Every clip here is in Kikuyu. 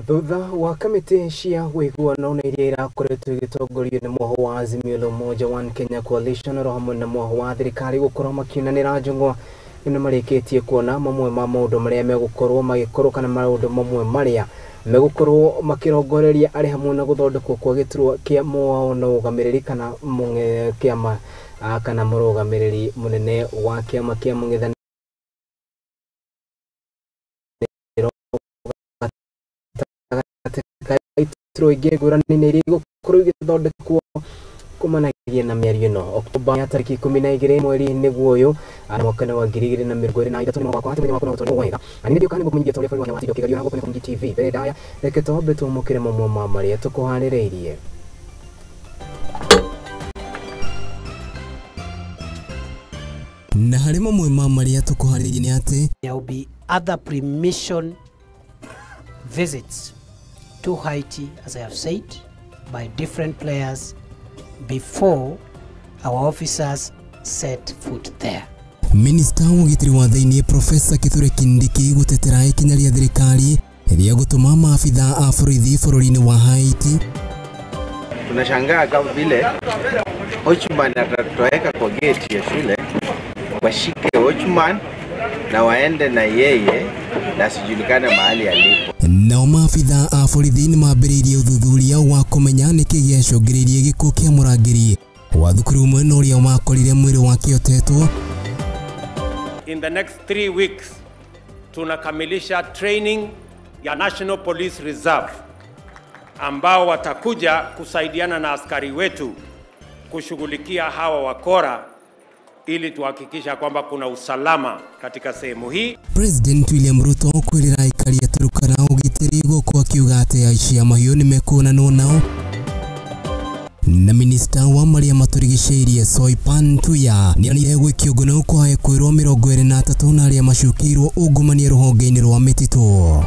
Thutha wa kamĩtĩ cia ũiguano na iria irakoretwo igĩtongorio nĩ mwoho wa Azimio la Umoja One Kenya Coalition oro hamwe na mwoho wa thirikari gũkorwo makiunanĩra njũng'wa nĩ marĩkĩtie kuona mamwe ma maũndũ marĩa megũkorwo magĩkorwo kana maũndũ mamwe marĩa megũkorwo makĩrongoreria arĩ hamwe na gũthondekwo kwa gĩturwa kĩa mwao na ũrũgamĩrĩri kana kĩama kana mũrũgamĩrĩri mũnene wa kĩama kĩa mũng'ethanĩro iturwa ingĩ ngũrani nĩ iria igũkorwo igĩthondekwo kumanagia na mĩario ĩno Oktoba ya tarĩki 12 mweri nĩguo ũyũ mwaka wa 2023 nĩ mwaka wa mũthenya wa kũrora wega na nĩ ndĩũka nĩguo kũmenyithia torĩa bũrũri wa Kenya kĩgerio na gũkũ nĩ Mũthingi TV mbere ndaya reke twambe twamũkĩre mamwe ma marĩa tũkũharĩrĩirie. Na harĩ mamwe ma marĩa tũkũharĩrĩirie nĩ atĩ there will be other pre-mission visits to Haiti, as I have said, by different players before our officers set foot there. Minista wa ũgitĩri wa thĩinĩ Profesa Kithure Kindiki gũtetera ikinya rĩa thirikari rĩa gũtũma maabitha a borithi bũrũri-inĩ wa Haiti. Tunashangaa kama vile watchman atatoweka kwa gate ya shule, washike watchman na waende na yeye na asijulikane mahali alipo. Nao maabitha a borithi nĩ mambĩrĩirie ũthuthuria wa kũmenya nĩkĩ gĩacũngĩrĩirie gĩkuũ kĩa mũrangĩri wa thukuru ũmwe na ũrĩa wakorire mwĩrĩ wake ũtetwo. In the next 3 weeks tunakamilisha training ya National Police Reserve ambao watakuja kusaidiana na askari wetu kushughulikia hawa wakora ili tuhakikisha kwamba kuna usalama katika sehemu hii. President William Ruto kwĩrĩra aikari a Turkana ũgitĩri gũkũ akiuga atĩ aici a mahiũ nĩmekuonanwo nao. Na minista wa marĩa matũrigicĩirie Soipan Tuya nĩonire gwĩkio ngono kwa ekwĩrwo 23 na arĩa macukĩirwo ungumania rũhonge-inĩ rwa mĩtitũ.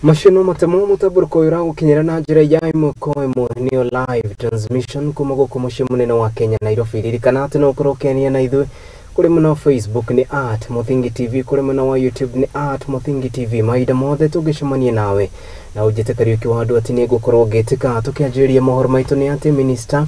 Macio no matemo mũtambũrũko ũyũ ũragũkinyĩra na njĩra ya ĩmwe kwa ĩmwe nĩyo live transmission kuma gũkũ mũciĩ mũnene wa Kenya Nairobi. Ririkana atĩ no ũkorwo ũkĩania na ithuĩ kũrĩ mwena wa Facebook nĩ @Mũthingi TV, kũrĩ mwena wa YouTube nĩ @Mũthingi TV. Mahinda mothe tũngĩcemania nawe na ũnjĩte Kariũki wa andũ atĩ nĩngũkorwo ngĩtĩka. Tũkĩanjĩrĩria mohoro maitũ nĩ atĩ minista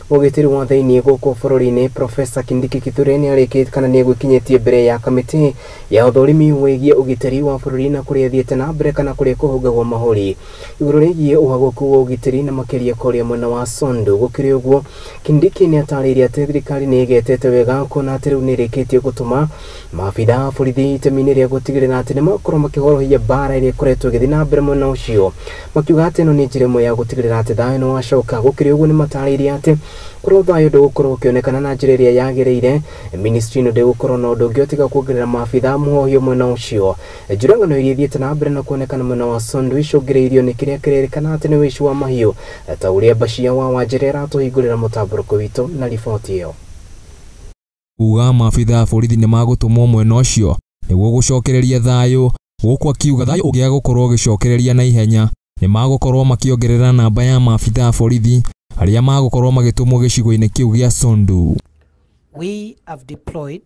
ũgitĩri wa thĩinĩ gũkũ bũrũri-inĩ Profesa Kindiki Kithure nĩarĩkĩtie kana nĩegwĩkinyĩtie mbere ya kamĩtĩ ya ũthũrimi wĩgiĩ ũgitĩri wa bũrũri na kũrĩa ĩthiĩte na mbere kana kũrĩa kũhũngagwo mahũri igũrũ rĩgiĩ ũhagũku wa ũgitĩri na makĩria kũrĩa mwena wa Sondu. Gũkĩrĩ ũguo, Kindiki nĩatarĩirie atĩ thirikari nĩ ĩgetete wega kuona atĩ rĩu nĩĩrĩkĩtie gũtũma maabitha a borithi itemi-inĩ rĩa gũtigĩrĩra atĩ nĩmakorwo makĩhorohia mbara ĩrĩa ĩkoretwo ĩgĩthiĩ na mbere mwena ũcio, makiuga atĩ ĩno nĩ njĩra ĩmwe ya gũtigĩrĩra atĩ thayũ nĩwacoka. Gũkĩrĩ ũguo, nĩmatarĩirie atĩ korwo thayũ ndũgũkorwo ũkĩonekana na njĩra ĩrĩa yagĩrĩire, ministry ĩno ndĩgũkorwo na ũndũ ũngĩ tiga kuongerera maabitha muohio mwena ũcio. Njũragano iria ithiĩte na mbere na kuonekana mwena wa Sondu icũngĩrĩirio nĩ kĩrĩa kĩrerĩkana atĩ nĩ ũici wa mahiũ, ta ũrĩa Bashia wa Wanjĩra ĩratũhingũrĩra mũtambũrũko witũ na riboti ĩyo. Kuga maabitha a borithi nĩ magũtũmwo mwena ũcio nĩguo gũcokereria thayũ, gũkũ akiuga thayũ ũngĩaga gũkorwo ũgĩcokereria na ihenya nĩ magũkorwo makĩongerera namba ya maabitha a borithi arĩa magũkorwo magĩtũmwo gĩcigo-inĩ kĩu gĩa Sondu. We have deployed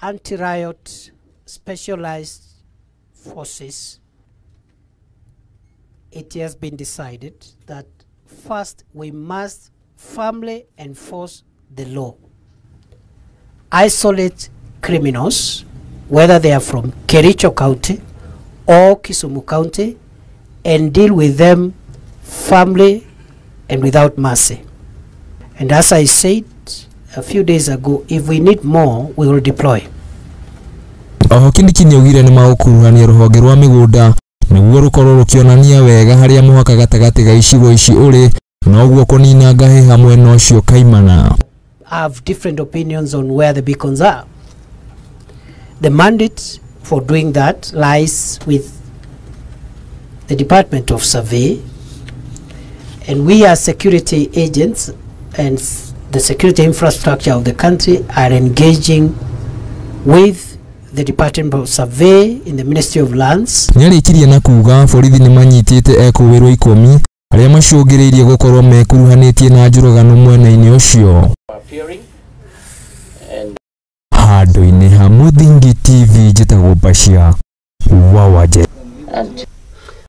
anti-riot specialized forces. It has been decided that first we must firmly enforce the law, isolate criminals, whether they are from Kericho County or Kisumu County, and deal with them firmly and without mercy. And as I said a few days ago, if we need more, we will deploy. Oho Kindiki nĩaugire nĩ magũkuruhania rũhonge rwa mĩgũnda nĩguo rũkorwo rũkĩonania wega harĩa mũhaka gatagatĩ ga icigo ici ũrĩ na ũguo kũnina ngahĩha mwena ũcio kaimana. I have different opinions on where the beacons are. The mandate for doing that lies with the Department of Survey, and we as security agents and the security infrastructure of the country are engaging with the Department of Survey in the Ministry of Lands. Nĩarĩkirie na kuga borithi nĩmanyitĩte ekũĩrwo 10 arĩa macũngĩrĩirie gũkorwo mekuruhanĩtie na njũragano mwena-inĩ ũcio. Appearing and Handũ-inĩ ha Mũthingi TV njĩtagwo Bashir wa Wanjere.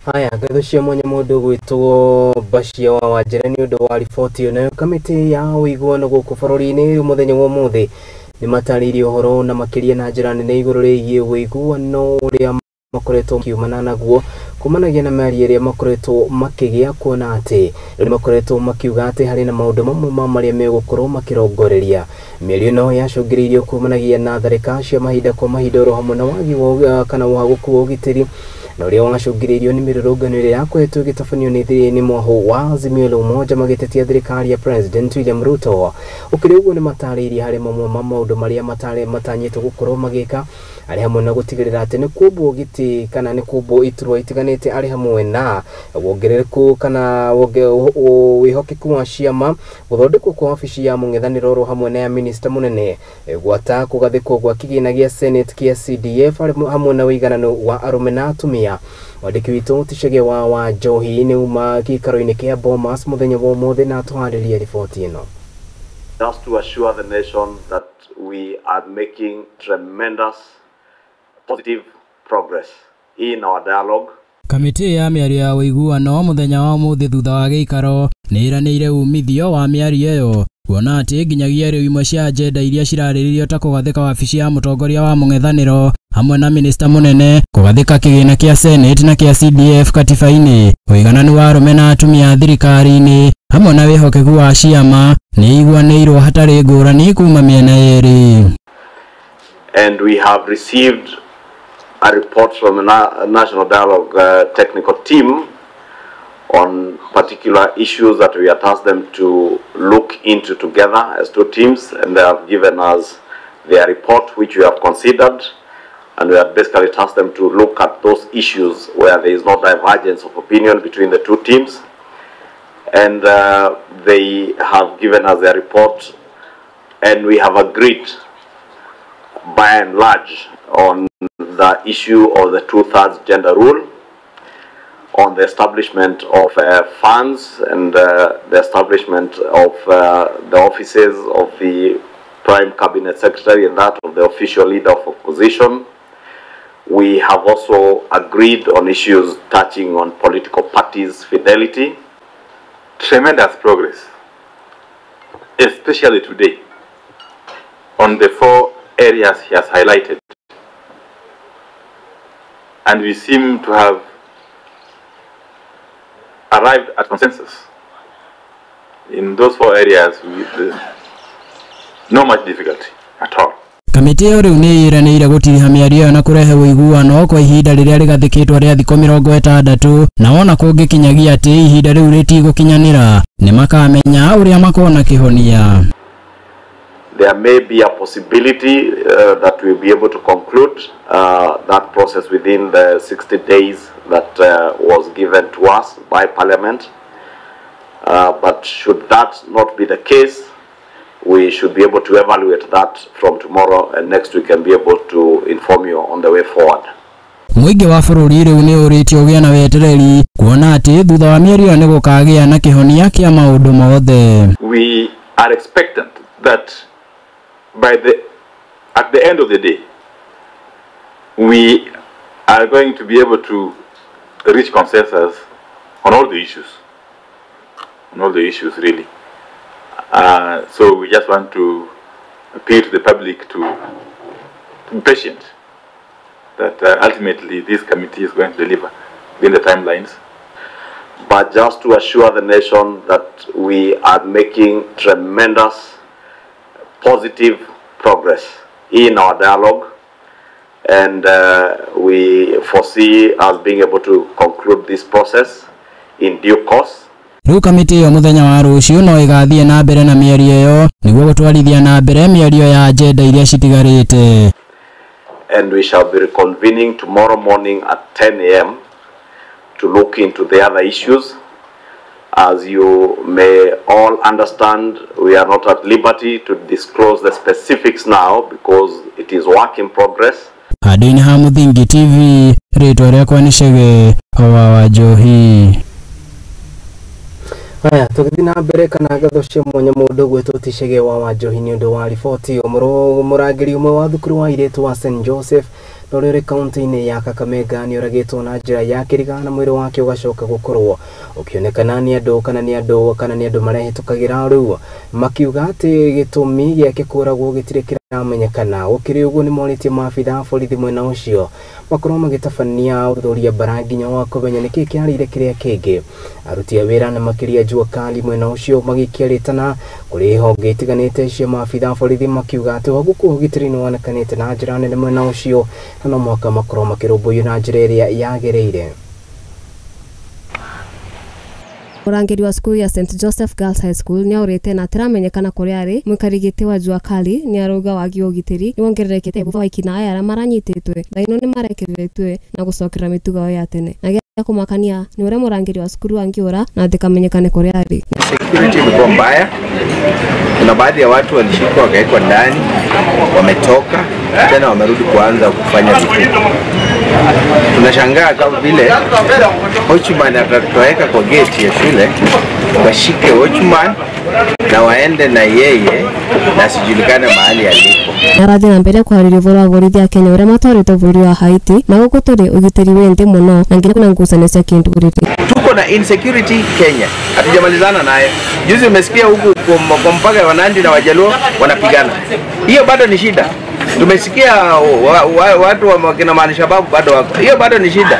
Haya, ngatho cia mwanya mũndũ gwĩtwo Bashir wa Wanjere nĩ ũndũ wa riboti ĩyo. Nayo kamĩtĩ ya ũiguano gũkũ bũrũri-inĩ mũthenya wa ũmũthĩ nĩ matarĩirie ũhoro na makĩria na njĩra nene igũrũ rĩgiĩ ũiguano ũrĩa makoretwo makiumana naguo kumanagia na mĩario ĩrĩa makoretwo makĩgĩa, kuona atĩ rĩu makoretwo makiuga atĩ harĩ na maũndũ mamwe ma marĩa megũkorwo makĩrongoreria. Mĩario ĩno yacũngĩrĩirio kumanagia na tharĩka cia mahinda kwa mahinda oro hamwe na wagi wa kana wagũku wa ũgitĩri na ũrĩa wacũngĩrĩirio nĩ mĩrũrũngano ĩrĩa yakoretwo ĩgĩtabanio nĩ mwaho wa Azimio la Umoja magĩtetia thirikari ya President William Ruto. Ũkĩrĩ ũguo nĩ matarĩirie harĩ mamwe ma maũndũ marĩa matanyĩtwo gũkorwo magĩka arĩ hamwe na gũtigĩrĩra atĩ nĩ kuombwo gĩtĩ kana nĩ kuombwo iturwa itiganĩte arĩ hamwe na wongerereku kana wĩhokeku wa ciama, gũthondekwo kwa wabici ya mũng'ethanĩro oro hamwe na ya minista mũnene, gwata kũgathĩkwo gwa kĩgĩna gĩa Senate kĩa CDF hamwe na ũiganano wa arũme na atumia. Mwandĩki witũ Ticege wa Njohi nĩ uma gĩikaro-inĩ kĩa Bomas mũthenya wa ũmũthĩ na atũharĩrie riboti ĩno. Just to assure the nation that we are making tremendous positive progress in our dialogue. Kamĩtĩ ya mĩario ya ũiguano mũthenya wa ũmũthĩ thutha wa gĩikaro nĩ ĩranĩire umithio wa mĩario ĩyo kuona atĩ nginyagia rĩu imwe cia agenda iria cirarĩrĩrio ta kũgathĩka wabici ya mũtongoria wa mũng'ethanĩro hamwe na minista mũnene, kũgathĩka kĩgĩna kĩa Senate na kĩa CDF katiba-inĩ, ũigananu wa arũme na atumia thirikari-inĩ hamwe na wĩhokeku wa ciama nĩ iguanĩirwo hatarĩ ngũrani kuma mĩena yerĩ. And we have received a report from the National Dialogue technical team on particular issues that we had asked them to look into together as two teams, and they have given us their report, which we have considered, and we have basically tasked them to look at those issues where there is no divergence of opinion between the two teams. And they have given us their report, and we have agreed by and large on the issue of the 2/3 gender rule, on the establishment of funds and the establishment of the offices of the Prime Cabinet Secretary and that of the official leader of opposition. We have also agreed on issues touching on political parties' fidelity. Tremendous progress, especially today, on the four areas he has highlighted. And we seem to have arrived at consensus in those four areas with no much difficulty at all. Kamĩtĩ ĩyo rĩu nĩ ĩranĩire gũtiriha mĩario ĩyo na kũrehe ũiguano kwa ihinda rĩrĩa rĩgathĩkĩtwo rĩa thikũ 60, na wona kũngĩkinyagia atĩ ihinda rĩu rĩtigũkinyanĩra nĩ makamenya ũrĩa makona kĩhonia. There may be a possibility that we'll be able to conclude that process within the 60 days that was given to us by Parliament. But should that not be the case, we should be able to evaluate that from tomorrow and next week and be able to inform you on the way forward. Mũingĩ wa bũrũri rĩu nĩ ũrĩtio ũgĩe na wetereri kuona atĩ thutha wa mĩario nĩ gũkagĩa na kĩhonia kĩa maũndũ mothe. We are expectant that at the end of the day, we are going to be able to reach consensus on all the issues, really. So we just want to appeal to the public to be patient, that ultimately this committee is going to deliver within the timelines. But just to assure the nation that we are making tremendous positive progress in our dialogue, and we foresee us being able to conclude this process in due course. Rĩu kamĩtĩ ĩyo mũthenya wa rũciũ no ĩgathiĩ na mbere na mĩario ĩyo nĩguo gũtwarithia na mbere mĩario ya agenda iria citigarĩte. And we shall be reconvening tomorrow morning at 10 a.m. to look into the other issues. As you may all understand, we are not at liberty to disclose the specifics now because it is work in progress. Handũ-inĩ ha Mũthingi TV, rĩtwa rĩakwa nĩ Chege wa Njohi. Haya, tũgĩthiĩ na mbere kana ngatho cia mwanya mũndũ gwĩtwo Ticege wa Wanjohi nĩ ũndũ wa riboti. Mũrangĩri ũmwe wa thukuru wa airĩtu wa St Joseph na ũrĩa ũrĩ kaunti-inĩ ya Kakamega nĩ oragĩtwo na njĩra ya kĩriga na mwĩrĩ wake ũgacoka gũkorwo ũkĩonekana nĩ andũ kana nĩ andũ kana nĩ andũ marehĩtũkagĩra rĩu makiuga atĩ gĩtũmi gĩake kũragwo gĩtirĩ kĩramenyekana. Gũkĩrĩ ũguo nĩ morĩtie maabitha a borithi mwena ũcio makorwo magĩtabania ũthuthuria bara nginya wa kũmenya nĩkĩĩ kĩarĩire kĩrĩa kĩngĩ. Aruti a wĩra na makĩria jua kali mwena ũcio magĩikia rĩtana kũrĩ honge itiganĩte cia maabitha a borithi makiuga atĩ ũhagũku wa ũgitĩri nĩ wonekanĩte na njĩra nene mwena ũcio na no mũhaka makorwo makĩrũmbũiyo na njĩra ĩrĩa yagĩrĩire. Mũrangĩri wa cukuru ya St Joseph Girls High School nĩ aũrĩte na atiramenyekana kũrĩa arĩ. Mũikari gĩtĩ wa jua kali nĩ arauga wagi wa ũgitĩri nĩ wongererekete thutha wa ekinaĩ arĩa maranyitĩtwe thaa ĩno nĩ marekereretwe na gũcokera mĩtugo yao ya tene. Na gĩa kũmakania nĩ ũrĩa mũrangĩri wa cukuru angĩũra na ndĩkamenyekane kũrĩa arĩ. Security imekuwa mbaya. Kuna baadhi ya watu walishikwa wakawekwa ndani, wametoka tena wamerudi kuanza kufanya vituko. Tunashangaa kama vile watchman atatoweka kwa gate ya shule, washike watchman na waende na yeye na asijulikane mahali alipo. Arathiĩ na mbere kwarĩria ũhoro wa borithi a Kenya ũrĩa matwarĩte bũrũri wa Haiti na gũkũ tũrĩ ũgitĩri wĩ thĩ mũno na nginya kuna ngucanio cia kĩndũrĩrĩ. Tuko na insecurity Kenya, hatujamalizana nayo. Juzi umesikia huku kwa mpaka wa Nandi na Wajaluo wanapigana, hiyo bado ni shida. Tumesikia watu wa kina Al-Shabaab bado wako, hiyo bado ni shida.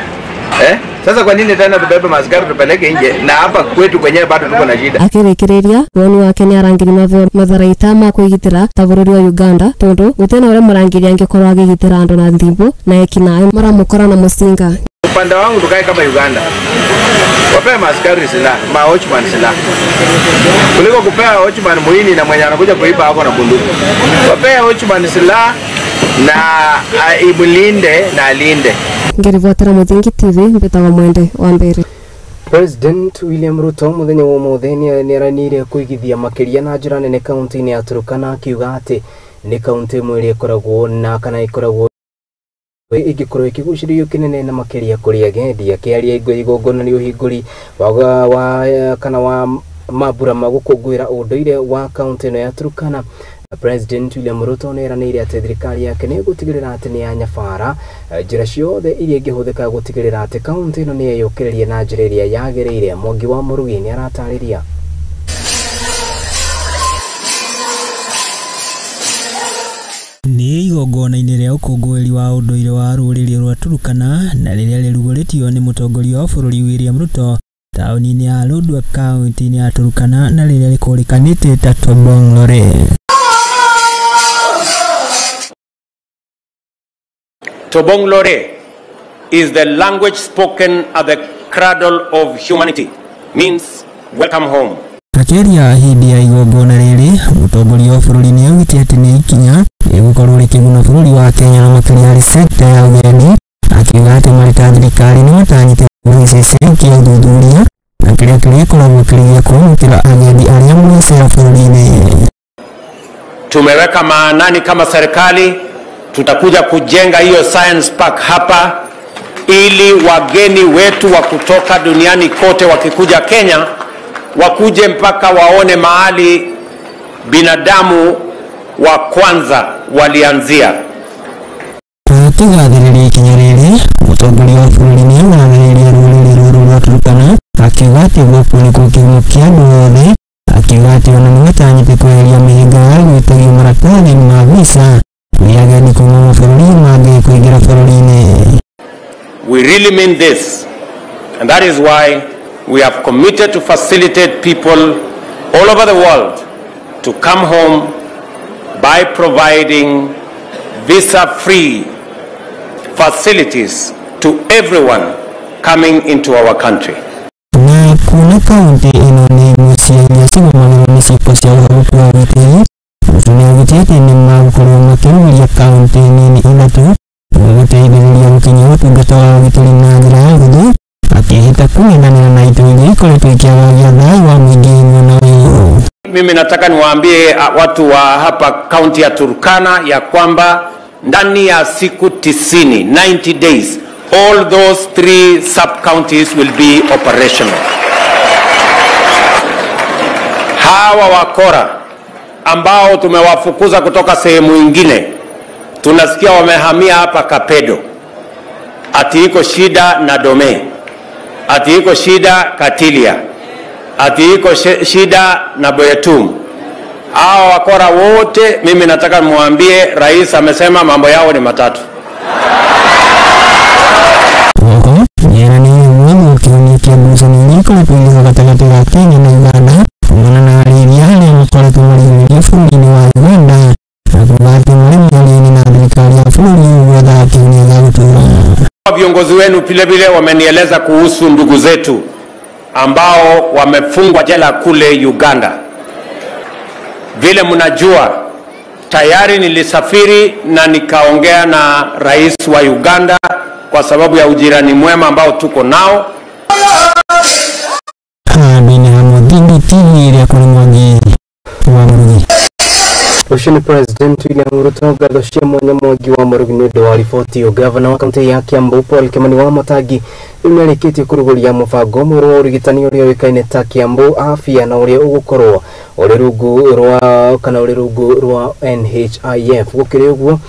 Sasa kwa nini tena tubebe maaskari tupeleke nje na hapa kwetu kwenyewe bado tuko na shida? Akĩrĩkĩrĩria woni wake nĩ arangĩri maveo matharaita ma kwĩgitĩra ta bũrũri wa Uganda tondũ gũtirĩ na ũrĩa mũrangĩri angĩkorwo agĩgitĩra andũ na thimũ na ekinaĩ maramũkora na mũcinga. Upande wangu tukae kama Uganda, wapea maaskari silaha, ma watchman silaha, kuliko kupea watchman muhini na mwenye anakuja kuiba hapo na bunduki. Wapea watchman silaha na imulinde na alinde. Ngĩribotera Mũthingi TV mbĩtagwo Mwende wa Mbere. President William Ruto mũthenya wa ũmũthĩ nĩaranĩire kũigithia makĩria na njĩra nene kaunti-inĩ ya Turkana akiuga atĩ nĩ kaunti ĩmwe ĩrĩa ĩkoragwo na kana ĩkoragwo ĩngĩkorwo ĩkĩgucĩrĩrio kĩnene na makĩria kũrĩ agendi. Akĩaria igongona rĩa ũhingũri wa kana wa mambura ma gũkũngũĩra ũndũire wa kaunti ĩno ya Turkana, President William Ruto nĩeranĩire atĩ thirikari yake nĩ ĩgũtigĩrĩra atĩ nĩ yanyabara njĩra ciothe iria ingĩhũthĩka gũtigĩrĩra atĩ kaunti ĩno nĩ yeyũkĩrĩria na njĩra ĩrĩa yagĩrĩire. Mwangi wa Mũrugi nĩ aratarĩria. Nĩ igongona-inĩ rĩa ũkũngũĩri wa ũndũire wa rũrĩrĩ rwa Turkana na rĩrĩa rĩrugũrĩtio nĩ mũtongoria wa bũrũri William Ruto taũni-inĩ ya Lodwar kaunti-inĩ ya Turkana na rĩrĩa rĩkũrĩkanĩte ta Tobong Lore. Tobong Lore is the language spoken at the cradle of humanity, means welcome home. Akĩaria hĩndĩ ya igongona rĩrĩ, mũtongoria wa bũrũri nĩ augĩte atĩ nĩ ikinya rĩgũkorwo rĩkĩguna bũrũri wa Kenya na makĩria harĩ sekta ya ũgendi, akiuga atĩ marĩ ta thirikari nĩ matanyĩte gũgĩcece kĩa ũthuthuria na kĩrĩa kĩrĩkoragwo kĩrĩ gĩa kwamũkĩra agendi arĩa marecera bũrũri-inĩ. Tumeweka maanani kama serikali tutakuja kujenga hiyo science park hapa ili wageni wetu wa kutoka duniani kote wakikuja Kenya wakuje mpaka waone mahali binadamu wa kwanza walianzia. Akĩgathĩrĩria ikinya rĩrĩ, mũtongoria wa bũrũri nĩ agathĩrĩria rũrĩrĩ rũrũ rwa Turkana akiuga atĩ gũkũ nĩkuo kĩhumo kĩa andũ othe, akiuga atĩ ona nĩmatanyĩte kweheria mĩhĩnga ya gwĩtagio maratathi ma visa kũrĩ agendi kuma mabũrũri mangĩ kũingĩra bũrũri-inĩ. We really mean this, and that is why we have committed to facilitate people all over the world to come home by providing visa-free facilities to everyone coming into our country. Na kuona kaunti ĩno nĩ imwe cia iria cigũmagĩrwo nĩ ciĩko cia ũhagũku wa ũgitĩri, Ruto nĩaugĩte atĩ nĩmagũkorwo makĩrũmĩria kaunti nini ithatũ gũteithĩrĩria gũkinyia ũtungata wa ũgitĩri na njĩra ya hũthũ, akĩhĩta kũng'ethanĩra na itoi iria ikoretwo ikĩagagia thayũ wa mũingĩ mwena ũyũ. Mimi nataka niwaambie watu wa hapa kaunti ya Turkana ya kwamba ndani ya siku 90, 90 days, all those 3 sub-counties will be operational. Hawa wakora ambao tumewafukuza kutoka sehemu ingine, tunasikia wamehamia hapa Kapedo, ati iko shida na Dome, ati iko shida Katilia, ati iko shida na Boyetum. Hawa wakora wote mimi nataka muambie rais amesema mambo yao ni matatu. Nĩeranĩire umuhimu wa kĩhonia kĩa ngucanio iria ikoretwo igĩthũka gatagatĩ ga Kenya na Uganda kumana na arĩithia arĩa makoretwo makĩhinyĩrĩrio bũrũri-inĩ wa Uganda na kuga atĩ marĩ mĩario-inĩ na thirikari ya bũrũri ũyũ gwetha kĩhonia gĩa gũtũũra. Viongozi wenu vile vile wamenieleza kuhusu ndugu zetu ambao wamefungwa jela kule Uganda. Vile mnajua tayari nilisafiri na nikaongea na rais wa Uganda kwa sababu ya ujirani mwema ambao tuko nao. Ucio nĩ President William Ruto ngatho cia mwanya Mwangi wa Mũrũgi nĩ ũndũ wa riboti ĩyo. Gavana wa kaunti ya Kiambu Paul Kimani wa Matangi rĩu nĩarĩkĩtie kũrugũria mũbango mwerũ wa ũrigitani ũrĩa ũĩkaine ta Kiambu Afya na ũrĩa ũgũkorwo ũrĩ rungu rwa kana ũrĩ rungu rwa NHIF. Gũkĩrĩ ũguo,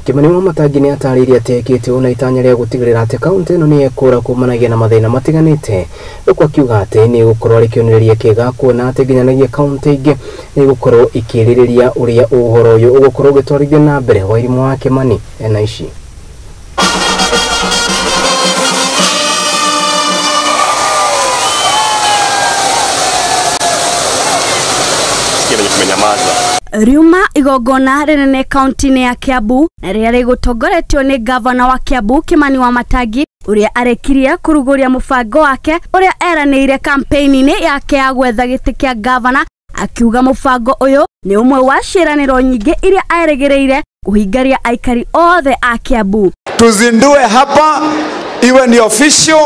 Kimani wa Matangi nĩ atarĩirie atĩ ekĩte ũũ na itanya rĩa gũtigĩrĩra atĩ kaunti ĩno nĩ yekũra kumanagia na mathĩna matiganĩte, ũguo akiuga atĩ nĩ ĩgũkorwo arĩ kĩonereria kĩega kuona atĩ nginyanagia kaunti ingĩ nĩ igũkorwo ikĩrĩrĩria ũrĩa ũhoro ũyũ ũgũkorwo ũgĩtwarithio na mbere. Wairimũ wa Kimani ena ici. Riuma igongona rinene kaunti-inĩ ya Kiambu na rĩrĩa rĩgũtongoretio nĩ gavana wa Kiambu Kimani wa Matangi ũrĩa arekirie kũrugũria mũbango wake ũrĩa eranĩire campaign-inĩ yake ya gwetha gĩtĩ kĩa gavana, akiuga mũbango ũyũ nĩ ũmwe wa ciĩranĩro nyingĩ iria erĩgĩrĩire kũhingaria aikari othe a Kiambu. Tuzindue hapa iwe ni official,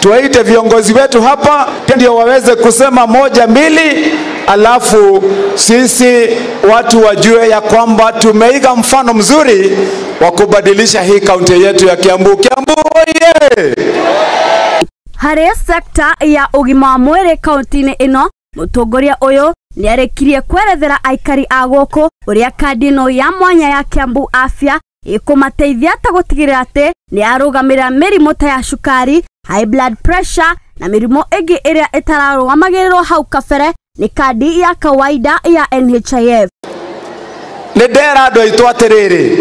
tuwaite viongozi wetu hapa ndio waweze kusema moja mbili, alafu sisi watu wajue ya kwamba tumeiga mfano mzuri wa kubadilisha hii kaunti yetu ya Kiambu. Kiambu oye! Harĩ sekta ya ũgima wa mwĩrĩ kaunti-inĩ ĩno, mũtongoria ũyũ nĩarĩkirie kwerethera aikari a gũkũ ũrĩa kandi ĩno ya mwanya ya Kiambu Afya ĩkũmateithia ta gũtigĩrĩra atĩ nĩyarũgamĩrĩra mĩrimũ ta ya cukari, high blood pressure na mĩrimũ ĩngĩ ĩrĩa ĩtararũgamagĩrĩrwo hau kabere nĩ kandi ya kawaida ya NHIF. Nĩ ndera andũ aitũ atĩrĩrĩ,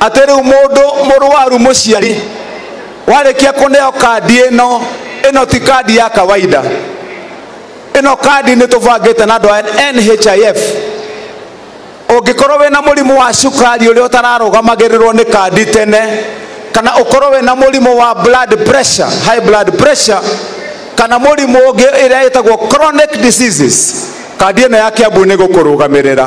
atĩ rĩu mũndũ mũrwaru mũciari warĩkia kũneo kandi ĩno, ĩno ti kandi ya kawaida, ĩno kandi nĩ tũbangĩte na andũ a NHIF. Ũngĩkorwo wĩna mũrimũ wa cukari ũrĩa ũtararũgamagĩrĩrwo nĩ kandi tene, kana ũkorwo wĩna mũrimũ wa blood pressure, high blood pressure, kana mũrimũ ũngĩ ĩrĩa ĩtagwo chronic diseases, kandi ĩno ya Kiambu nĩ gũkũrũgamĩrĩra.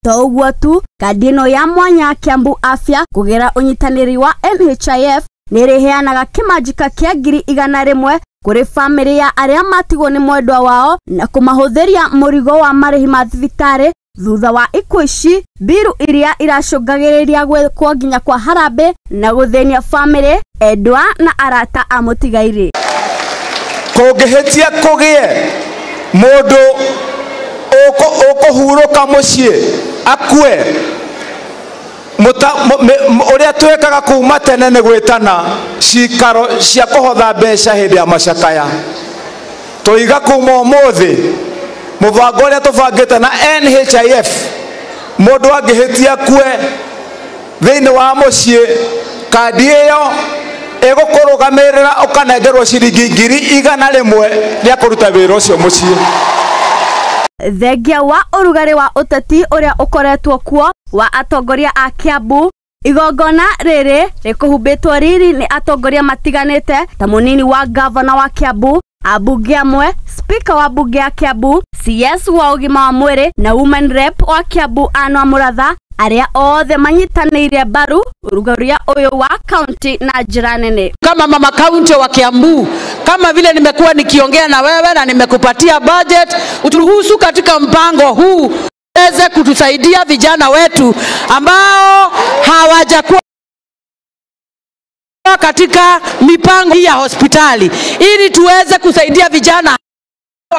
To ũguo tu, kandi ĩno ya mwanya ya Kiambu Afya kũgerera ũnyitanĩri wa NHIF nĩ ĩrĩheanaga kĩmanjĩka kĩa 100,000 kũrĩ bamĩrĩ ya arĩa matigwo nĩ mwendwa wao na kũmahũthĩria mũrigo wa marĩhi ma thibitarĩ thutha wa ikuũ ici, mbiru iria iracũngagĩrĩria gwĩkwo nginya kwa harambĩ na gũthĩnia bamĩrĩ, endwa na arata a mũtigairĩ. Kũngĩhĩtia kũgĩe mũndũ ũkũhurũka mũciĩ akue, ũrĩa twekaga kuma tene nĩ gwĩtana cikaro cia kũhotha mbeca hĩndĩ ya macakaya. Tũiga kuma ũmũthĩ mũbango ũrĩa tũbangĩte na NHIF, mũndũ angĩhĩtia akue thĩinĩ wa mũciĩ, kandi ĩyo ĩgũkũrũgamĩrĩra ũkanengerwo ciringi 100,000 rĩa kũruta wĩra ũcio mũciĩ. Thengia wa ũrugarĩ wa ũteti ũrĩa ũkoretwo kuo wa atongoria a Kiambu, igongona rĩrĩ rĩkũhumbĩtwo riri nĩ atongoria matiganĩte ta mũnini wa gavana wa Kiambu, ambunge amwe, speaker wa bunge ya Kiambu, CS wa ũgima wa mwĩrĩ na women rep wa Kiambu Anwa Mũratha, arĩa othe manyitanĩire mbaru ũrugarĩ ũyũ wa kaunti na njĩra nene. Kama mama kaunti wa Kiambu, kama vile nimekuwa nikiongea na wewe na nimekupatia budget, uturuhusu katika mpango huu uweze kutusaidia vijana wetu ambao hawajakuwa katika mipango ya hospitali, ili tuweze kusaidia vijana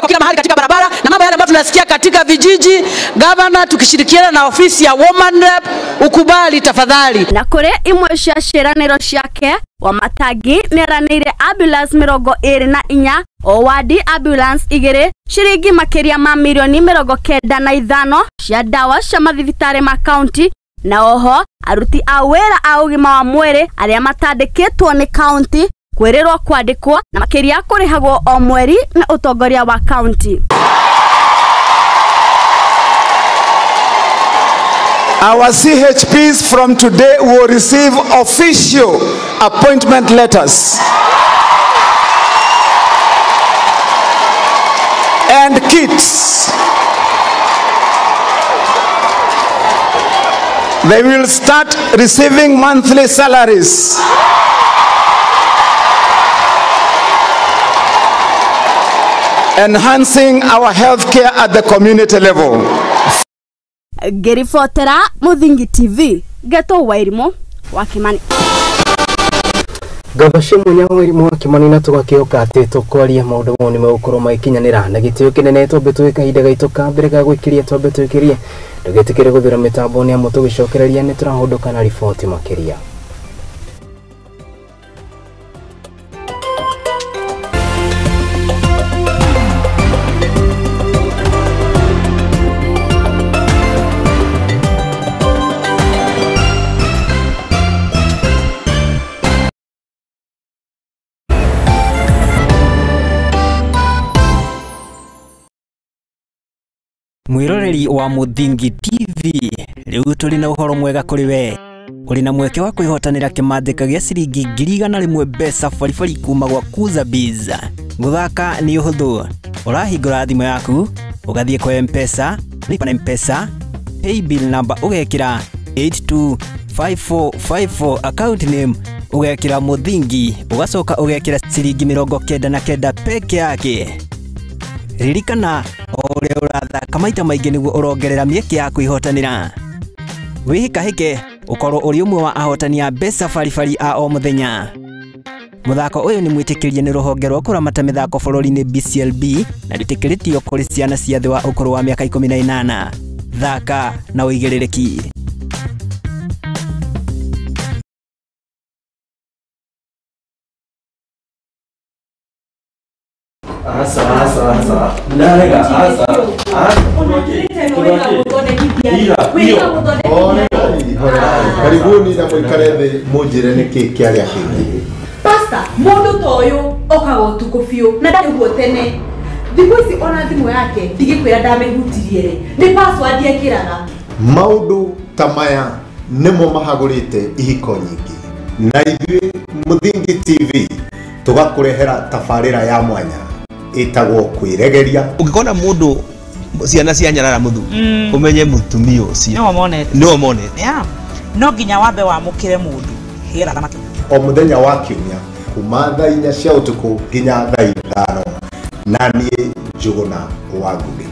Kila mahali katika barabara na mambo yale ambayo tunasikia katika vijiji, gavana tukishirikiana na ofisi ya Woman Rep, ukubali tafadhali. Na kuri imwe cia ciĩranĩro ciake Wamatangi nĩeranĩire ambulance 24 o wadi ambulance 2 ciringi makĩria ma mirioni 95 cia ndawa cia mathibitarĩ ma kaunti na oho aruti a wĩra a ũgima wa mwĩrĩ arĩa matandĩkĩtwo nĩ kaunti kwĩrĩrwo kwandĩkwo na makĩria kũrĩhagwo o mweri na ũtongoria wa kaunti. Our CHPs from today will receive official appointment letters and kits. They will start receiving monthly salaries. Enhancing our healthcare at the community level. Ngĩribotera Muthingi TV, Geto Wairimu wa Kimani. Ngatho cia mwanya Wairimu wa Kimani, na tũgakĩhoka atĩ tũkwaria maũndũ mau nĩ megũkorwo magĩkinyanĩra na gĩtĩo kĩnene. Twambe tũgĩ kahinda gaitũ ka mbere ga gwĩkĩria, twambe twĩkĩrie, ndũgetĩkĩre gũthura mĩtambo nĩ amu tũgĩcokereria nĩ tũrahũndũka na riboti makĩria. Mwiroreri wa Muthingi TV, riu turi na uhoro mwega kuri we. Uri na mweke wa kwihotanira kimandika gia ciringi 100,000 mbeca baribari kuma gwa Kuza Biz. Guthaka ni uhuthu, urahingura thimu yaku ugathie kwa M-Pesa, lipa na M-Pesa, paybill number ugekira 825454, account name ugekira Muthingi, ugacoka ugekira ciringi 99 peke yake. Ririkana o ũrĩa ũrathaka maita maingĩ nĩguo ũrongerera mĩeke ya kwĩhotanĩra. Wĩhĩkahĩke ũkorwo ũrĩ ũmwe wa ahotani a mbeca baribari a o mũthenya. Mũthako ũyũ nĩ mwĩtĩkĩrie nĩ rũhonge rwa kũramata mĩthako bũrũri-inĩ BCLB na rwĩtĩkĩrĩtio kũrĩ ciana cia thĩ wa ũkũrũ wa mĩaka 18. Thaka na ũigĩrĩrĩki. Karibuni na mwikare thĩ mũnjĩre nĩkĩ kĩarĩa kĩngĩ. Pastor, mũndũ ta ũyũ okaga ũtukũ biũ na ndarĩ guo tene. Thikũ ici ona thimũ yake ndigĩkwĩra ndamĩhutirie rĩ, nĩ password ekĩraga. Maũndũ ta maya nĩmo mahagũrĩte ihiko nyingĩ, na ithuĩ Muthingi TV tũgakũrehera tabarĩra ya mwanya ĩtagwo kwĩregeria. Ũngĩkona mũndũ ciana cia nyarara mũthuri, ũmenye mũtumia ũcio nĩwe monete. No nginya wambe wamũkĩre mũndũ hĩra thamaki. O mũthenya wa kiumia kuma thaa 4 cia ũtukũ nginya thaa 5, na niĩ Njũgũna wa Ngũgĩ.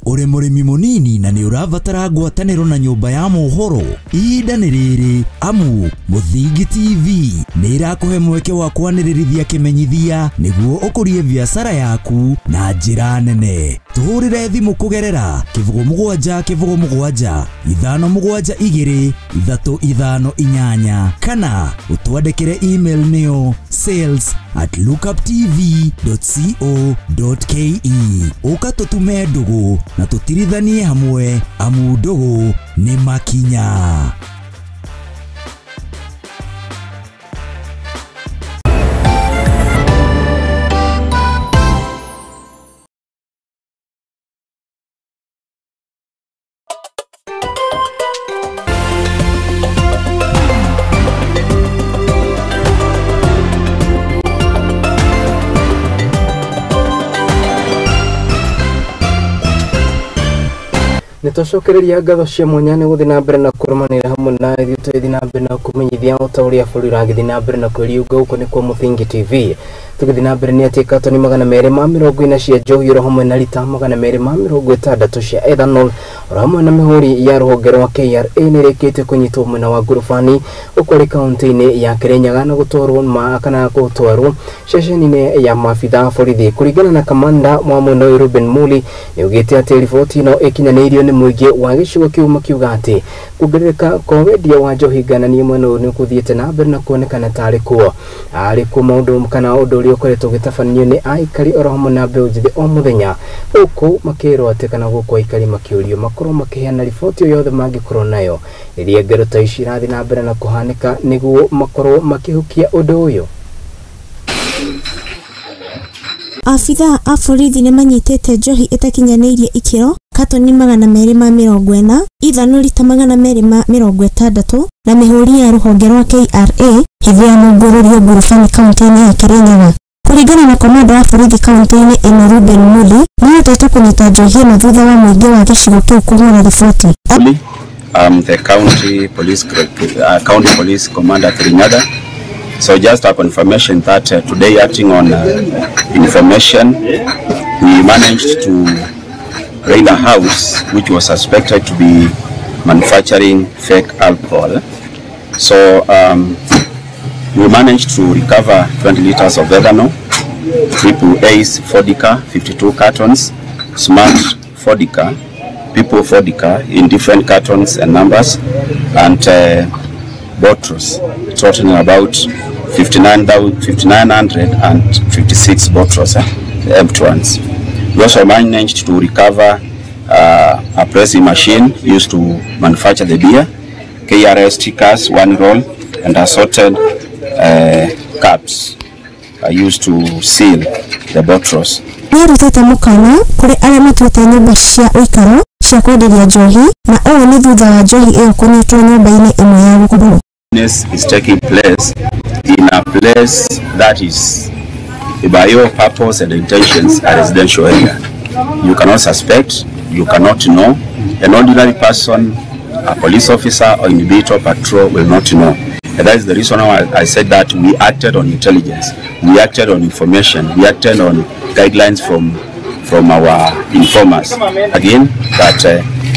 Uri mũrĩmi mũnini na nĩ ũrabatara ngwatanĩro na nyũmba ya mohoro, ihinda nĩ rĩrĩ amu Muthingi TV nĩ ĩrakũhe mweke wa kwanĩrĩrithia kĩmenyithia nĩguo ũkũrie biacara yaku na njĩra nene. Tũhũrĩre thimũ kũgerera 07 07 572 358 kana ũtwandĩkĩre email nĩyo sales@lookuptv.co.ke. Ũka tũtume ndũgũ na tũtirithanie hamwe amu ndũgũ nĩ makinya. Nĩtwacokereria ngatho cia mwanya nĩ gũthiĩ na mbere na kũrũmanĩra hamwe na ithuĩ tũgĩthiĩ na mbere na kũmenyithia o ta ũrĩa bũrũri ũragĩthiĩ na mbere na kwĩriũnga. Gũkũ nĩkuo Muthingi TV. Tũgĩthiĩ na mbere nĩ atĩ katoni 240 cia njohi oro hamwe na rita 260 cia ethanol oro hamwe na mĩhũri ya rũhonge rwa KRA nĩrĩkĩtie kũnyitwo mwena wa Ngurubani gũkũ kaunti-inĩ ya Kirinyaga na gũtwarwo kana gũtwarwo ceceni-inĩ ya maabitha a borithi. Kũringana na kamanda wa mwena ũyũ Ruben Muli nĩaugĩte atĩ riboti ĩno ĩkinyanĩirio nĩ mũingĩ wa gĩcigo kĩu makiuga atĩ kuongerereka kwa wendia wa njohi ngananie mwena ũyũ nĩ gũthiĩte na mbere na kuonekana tarĩ kuo arĩ kuo maũndũ kana ũndũ ũrĩa ũkoretwo ũgĩtabanio nĩ aikari oro hamwe na mbeũ njĩthĩ o mũthenya, gũkũ makĩrwo atĩ kana gũkũ aikari makĩũrio makorwo makĩheana riboti o yothe mangĩkorwo nayo rĩrĩa ngero ta ici irathiĩ na mbere na kũhanĩka nĩguo makorwo makĩhukia ũndũ ũyũ. Abithaa a borithi nĩmanyitĩte njohi ĩtakinyanĩirie ikĩro katoni 240, ithano rita 260 na mĩhũri ya rũhonge rwa KRA hĩndĩ ya mũngũrũrio Ngurubani kaunti-inĩ ya Kirinyaga. Kũringana na komanda wa borithi kaunti-inĩ ĩno Ruben Muli, nĩahotete kũnyita njohi ĩno thutha wa mũingĩ wa gĩcigo kĩu kũhũra riboti. I'm the county police commander Kirinyaga. So just a confirmation that today, acting on information, we managed to raid a house which was suspected to be manufacturing fake alcohol. So we managed to recover 20 liters of ethanol, triple A's vodka, 52 cartons, smart vodka, people vodka in different cartons and numbers, and bottles, totaling about 5,956 bottles, the empty ones. We also managed to recover a pressing machine used to manufacture the beer, KRS stickers, one roll, and assorted caps used to seal the bottles. Nĩarutĩte mũkana kũrĩ arĩa matuĩte nyũmba cia ũikaro cia kwenderia njohi na ũũ nĩ thutha wa njohi ĩyo kũnyitwo nyũmba-inĩ ĩmwe ya gũkomborwo. This is taking place in a place that is by your purpose and intentions a residential area. You cannot suspect, you cannot know. An ordinary person, a police officer or individual patrol will not know. And that is the reason why I said that we acted on intelligence, we acted on information, we acted on guidelines from our informers. Again, that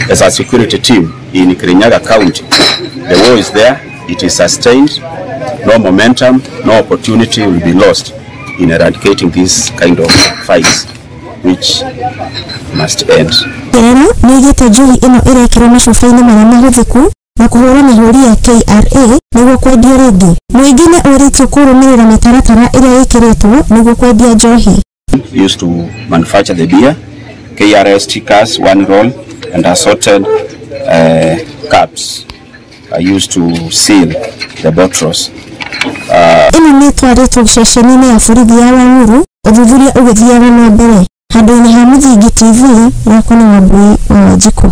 as a security team in Kirinyaga County, the war is there, it is sustained, no momentum, no opportunity will be lost in eradicating this kind of fights, which must end. Kerera nĩigĩte njohi ĩno ĩrekĩrwo macuba-inĩ marĩa mahũthĩku na kũhũra mĩhũri ya KRA nĩguo kwendio rĩngĩ. Mũingĩ nĩ ũrĩtio kũrũmĩrĩra mĩtaratara ĩrĩa ĩkĩrĩtwo nĩguo kwendia njohi. Used to manufacture the beer, KRS stickers, one roll, and assorted caps used to seal the bottles. Ĩno nĩ ĩtwarĩtwo ceceni-inĩ ya borithi ya Waiguru, ũthuthuria ũgĩthiaga na mbere. Handũ-inĩ ha Mũthingi TV, yakwa nĩ Wambui wa Wanjikũ.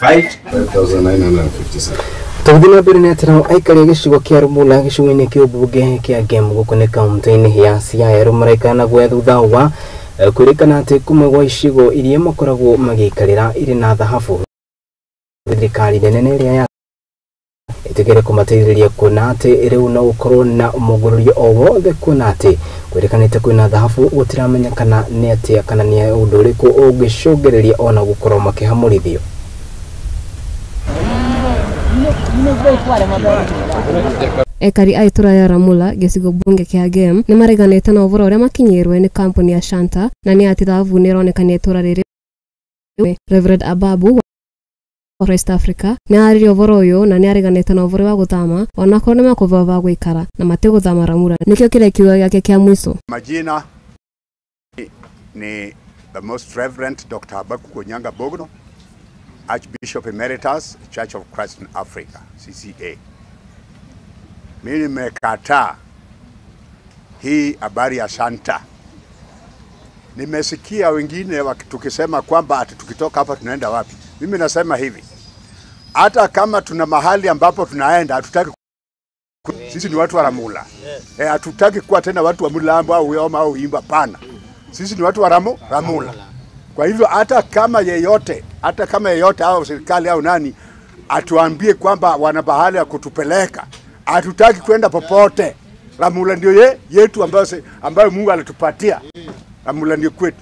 5,957. Tũgĩthiĩ na mbere nĩ atĩ nao aikari a gĩcigo kĩa Rũmũla gĩcigo-inĩ kĩa ũmbunge kĩa Gem gũkũ nĩ kaunti-inĩ ya Siaya rĩu maraikara na guoya thutha wa kwĩrĩkana atĩ kumwe gwa icigo iria makoragwo magĩikarĩra irĩ na thahabu. Thirikari nene ĩrĩa ya ĩtĩkĩre kũmateithĩrĩria kuona atĩ rĩu no gũkorwo na mũgũrũrio o wothe kuona atĩ kwĩrĩkanĩte kwĩna thahabu gũtiramenyekana nĩ atĩa kana nĩ ũndũ ũrĩkũ ũngĩcũngĩrĩria ona gũkorwo makĩhamũrithio. Ekari a itũra rĩa Ramula gĩcigo mbunge kĩa Gem nĩ mareganĩte na ũhoro ũrĩa makinyĩirwo nĩ kambuni ya Shanta na nĩ atĩ thahabu nĩ ĩronekania itũra rĩrĩ. Reverend Ababu wa West Africa nĩ araririe ũhoro ũyũ na nĩ areganĩte na ũhoro wa gũthama onakorwo nĩ mekũheo va gũikara na matigũthama Ramula, nĩkĩo kĩrĩa kiugo gĩake kĩa mũico. Majina ni the Most Reverend Dr. Habakkuk Onyanga Bogno, Archbishop Emeritus, Church of Christ in Africa, CCA. Mimi nimekataa hii habari ya Shanta. Nimesikia wengine tukisema kwamba ati tukitoka hapa tunaenda wapi. Mimi nasema hivi, hata kama tuna mahali ambapo tunaenda, hatutaki. Sisi ni watu wa Ramula. Hatutaki kuwa tena watu wa Mulambo au Uyoma au Imba, pana. Sisi ni watu wa Ramula. Kwa hivyo hata kama yeyote au serikali au nani atuambie kwamba wana bahali ya kutupeleka, hatutaki kwenda popote. Ramula ndio yetu ambayo Mungu alitupatia. Ramula ndio kwetu.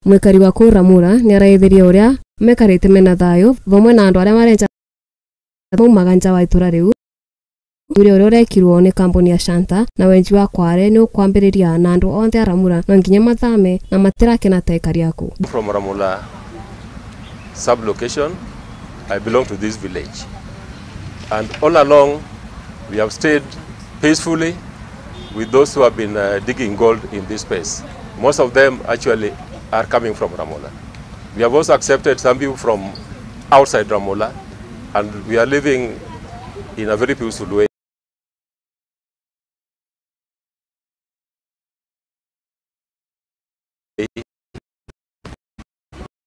Mwikari wa kuu Ramura nĩ araithirie ũrĩa mekarĩte mena thayũ vamwe na andũ arĩa marenja maumaga nja wa itũra rĩu. Ũthuthuria ũrĩa ũrekirwo nĩ kambuni ya Shanta na wenji wa Kware nĩ ũkwambĩrĩria na andũ othe a Ramura no nginya mathame na matirakena ta aikari a kũu. From Ramula sub-location, I belong to this village. And all along, we have stayed peacefully with those who have been digging gold in this space. Most of them actually are coming from Ramula. We have also accepted some people from outside Ramula, and we are living in a very peaceful way.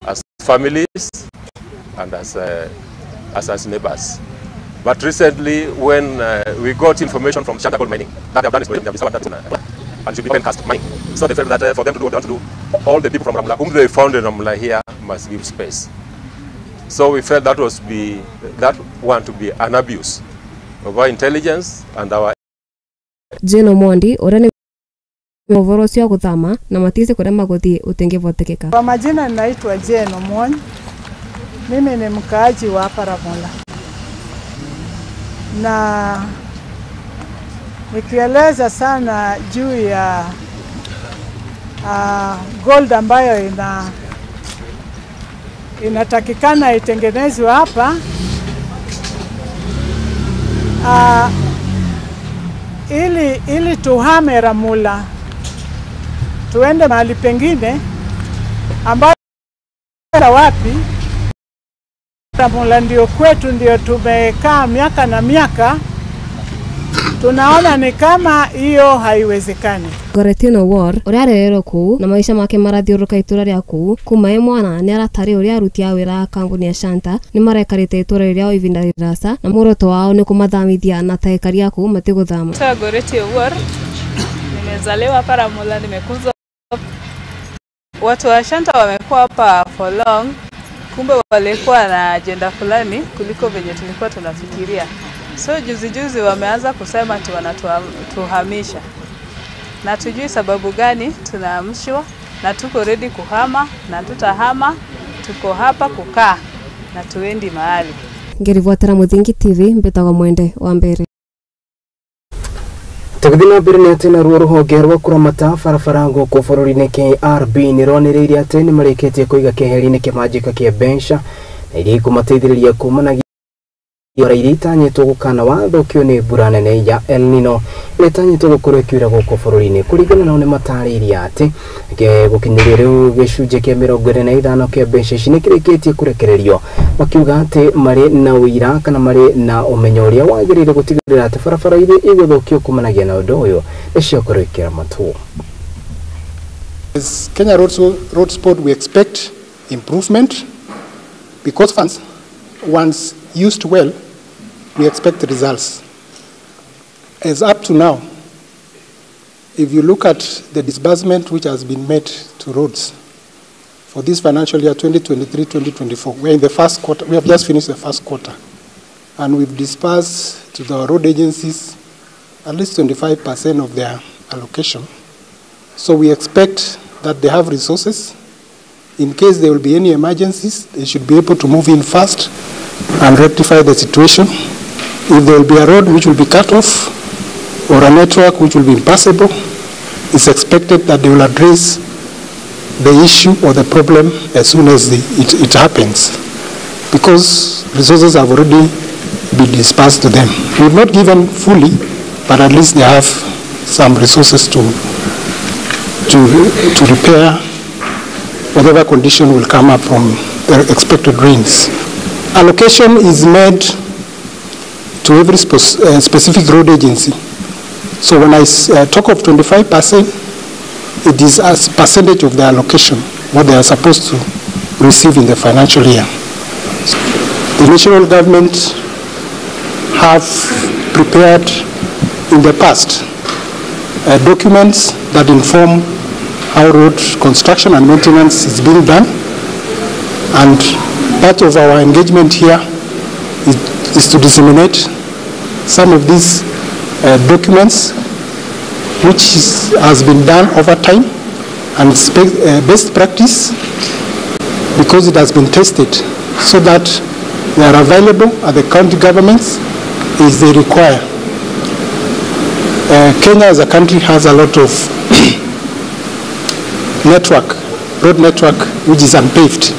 As families and as neighbors. But recently, when we got information from Shanta Gold Mining that they have done they have discovered that and should be open cast mining. So they felt that for them to do what they want to do, all the people from Ramula, whom they found in Ramula here, must give space. So we felt that was that one to be an abuse of our intelligence and our. Jane Omondi ũrĩa nĩ ũhoro ũcio wa gũthama na matici kũrĩa magũthiĩ ũtingĩvotekeka. Kwa majina ninaitwa Jane Omondi. Mimi ni mkaaji wa hapa Ramula. Na nikieleza sana juu ya gold ambayo inatakikana itengenezwe hapa, ili tuhame Ramula tuende mahali pengine ambayo wapi Ramula ndio kwetu, ndio tumekaa miaka na miaka. Tunaona ni kama hiyo haiwezekani. Goretino War ũrĩa arereirwo kũu na maica make marathiũrũrũka itũra rĩa kũu kuma e mwana nĩ aratarĩ ũrĩa aruti a wĩra a kambuni ya Shanta nĩ marekarĩte itũra rĩao ihinda rĩrasa na muoroto wao nĩ kũmathamithia na ta aikari a kũu matigũthama. Goretino War, nimezaliwa hapa Ramula, nimekuzwa. Watu wa Shanta wamekuwa hapa for long, kumbe walikuwa na agenda fulani kuliko venye tulikuwa tunafikiria. So juzi juzi wameanza kusema tu wanatuhamisha. Na tujui sababu gani tunahamishwa, na tuko ready kuhama na tutahama, tuko hapa kukaa na tuendi mahali. Ngerivuatera Muthingi TV mbetagwo Mwende wa Mbere. Tũgĩthiĩ na mbere nĩ atĩ naruo rũhonge rwa kũramata barabara gũkũ bũrũri-inĩ KRB nĩ rwanĩrĩire atĩ nĩ marĩkĩtie kũiga keheri-inĩ kĩmanjĩka kĩa mbeca na iria ikũmateithĩrĩria kumanagia iria itanyĩtwo gũkana wathũkio nĩ mbura nene ya El Nino ĩrĩa ĩtanyĩtwo gũkorwo ĩkiura gũkũ bũrũri-inĩ. Kũringana nao nĩ matarĩirie atĩ gũkinyĩria rĩu gĩcunjĩ kĩa 45 kĩa mbeca ici nĩ kĩrĩkĩtie kũrekererio, makiuga atĩ marĩ na ũira kana marĩ na ũmenyo ũrĩa wagĩrĩire gũtigĩrĩra atĩ barabara iria igũthũkio kumanagia na ũndũ ũyũ nĩ ciakorwo ikĩramatwo. As Kenya Roads Board, we expect improvement because funds, once used well, we expect results. As up to now, if you look at the disbursement which has been made to roads for this financial year 2023-2024, we're in the first quarter, we have just finished the first quarter, and we've disbursed to the road agencies at least 25% of their allocation. So we expect that they have resources. In case there will be any emergencies, they should be able to move in fast and rectify the situation. If there will be a road which will be cut off or a network which will be impassable, it's expected that they will address the issue or the problem as soon as it happens, because resources have already been dispersed to them. We've not given fully, but at least they have some resources to repair whatever condition will come up from the expected rains. Allocation is made to every specific road agency. So when I talk of 25%, it is as percentage of the allocation, what they are supposed to receive in the financial year. The national government have prepared in the past documents that inform how road construction and maintenance is being done, and part of our engagement here is to disseminate some of these documents which has been done over time and best practice, because it has been tested, so that they are available at the county governments as they require. Kenya as a country has a lot of road network, which is unpaved.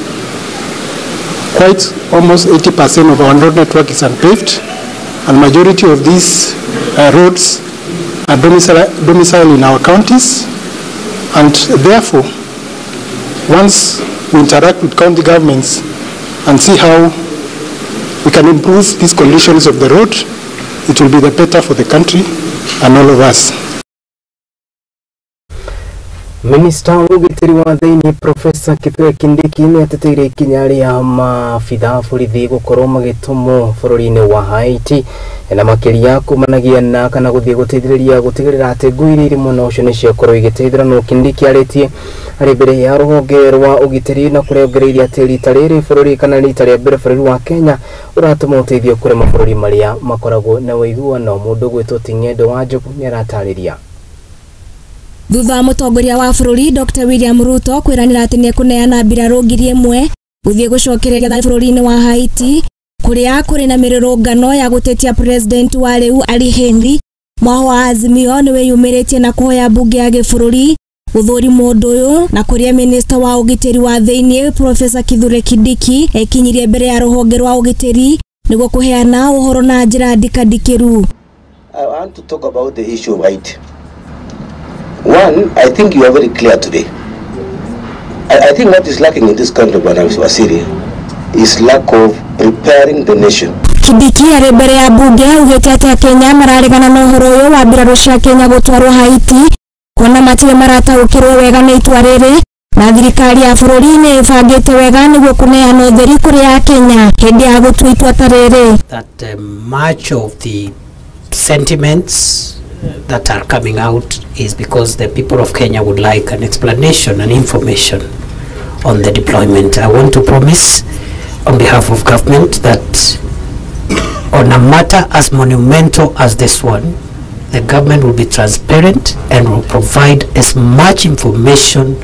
Quite almost 80% of our road network is unpaved, and majority of these roads are domiciled in our counties, and therefore, once we interact with county governments and see how we can improve these conditions of the road, it will be the better for the country and all of us. Minista wa ũgitĩri wa thĩinĩ Profesa Kithure Kindiki nĩ ateteire ikinya rĩa maabitha a borithi gũkorwo magĩtũmwo bũrũri-inĩ wa Haiti na makĩria kumanagia na kana gũthiĩ gũteithĩrĩria gũtigĩrĩra atĩ ngui iria irĩ mwena ũcio nĩ ciakorwo igĩteithĩra. No Kindiki arĩtie arĩ mbere ya rũhonge rwa ũgitĩri na kũrĩa ongereire atĩ rita rĩrĩ bũrũri kana rita rĩa mbere bũrũri wa Kenya ũratũma ũteithio kũrĩ mabũrũri marĩa makoragwo na ũiguano. Mũndũ ũgwĩtwo Ting'endo wa Njogu nĩaratarĩria. Thutha wa mũtongoria wa bũrũri Dr. William Ruto kwĩranĩra atĩ nĩekũneana mbirarũ 1000 gũthiĩ gũcokereria thayũ bũrũri-inĩ wa Haiti kũrĩa kũrĩ na mĩrũrũngano ya gũtetia president wa rĩu Ali Henry, mwaho wa Azimio nĩwĩyumĩrĩtie na kũhoya mbunge ya gĩbũrũri gũthũrima ũndũ ũyũ, na kũrĩa minista wa ũgitĩri wa thĩinĩ Profesa Kithure Kindiki ekinyirie mbere ya rũhonge rwa ũgitĩri nĩguo kũheana ũhoro na njĩra ndikandikĩru. I want to talk about the issue of Haiti. One, I think you are very clear today. I think what is lacking in this country, Bwana Wasiri, is lack of preparing the nation. Kindiki arĩ mbere ya mbunge augĩte atĩ Akenya mararegana na ũhoro ũyũ wa mbirarũ cia Kenya gũtwarwo Haiti, kuona matirĩ marataũkĩrwo wega nĩ itua rĩrĩ, na thirikari ya bũrũri nĩ ĩbangĩte wega nĩguo kũneana ũtheri kũrĩ Akenya hĩndĩ ya gũtua itua ta rĩrĩ. That much of the sentiments that are coming out is because the people of Kenya would like an explanation and information on the deployment. I want to promise on behalf of government that on a matter as monumental as this one, the government will be transparent and will provide as much information